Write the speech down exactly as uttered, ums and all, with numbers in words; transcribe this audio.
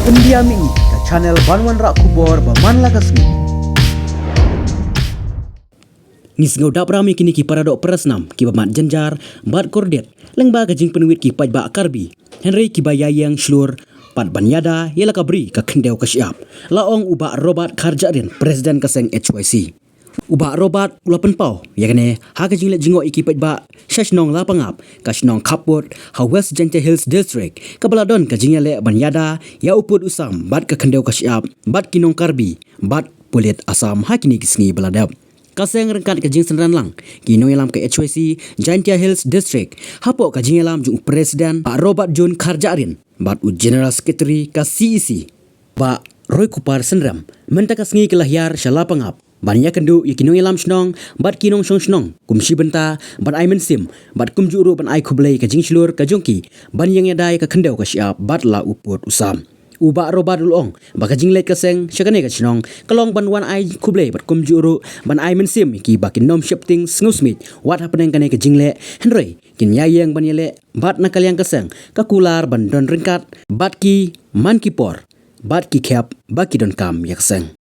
India Mini, ka channel ban wanrah khubor ba man la ka sngi. Ngi sngew dap ram ïa kine ki paradoh parasnam kiba mad jynjar bad kordit lyngba ka jingpynwit ki paidbah Karbi, hynrei kiba ïaïeng shlur pat ban ïada ïa la ka bri ka khyndew ka shyiap, la ong u Bah Robert Kharjahrin, President ka seng H Y C. U Bah Robert u la pynpaw ïa kane ha ka jingleit jngoh ïa ki paidbah sha shnong Lapangap, ka shnong khappud ha West Jaintia Hills District, kaba la don ka jingïaleh ban ïada ïa u pud u sam bad ka khyndew ka shyiap bad ki nong Karbi bad pulit Assam ha kine ki sngi ba la dep. Ka seng ryngkat ka jingsynran lang ki nongïalam ka H Y C Jaintia Hills District, hapoh ka jingïalam jong u President Bah Robert June Kharjahrin bad u General Secretary ka C E C, Bah Roykupar Synrem, mynta ka sngi ki la hiar sha Lapangap ban ïakynduh ïa ki nongïalam shnong bad ki nongshong shnong kum shi bynta ban ai mynsiem bad kumjuh ruh ban ai khublei ka jingshlur ka jong ki ban ïeng ïada ïa ka khyndew ka shyiap bad la u pud u sam. U Bah Robert u la ong ba ka jingleit ka seng sha kane ka shnong ka long ban wan ai khublei bad kumjuh ruh ban ai mynsiem ïa ki ba kin nym sheptieng sngewsmiej wat hapdeng kane ka jingleh, hynrei kin ïaïeng ban ïaleh bad na ka liang ka seng ka kular ban don ryngkat bad ki man ki por bad ki khep ba ki donkam ïa ka seng.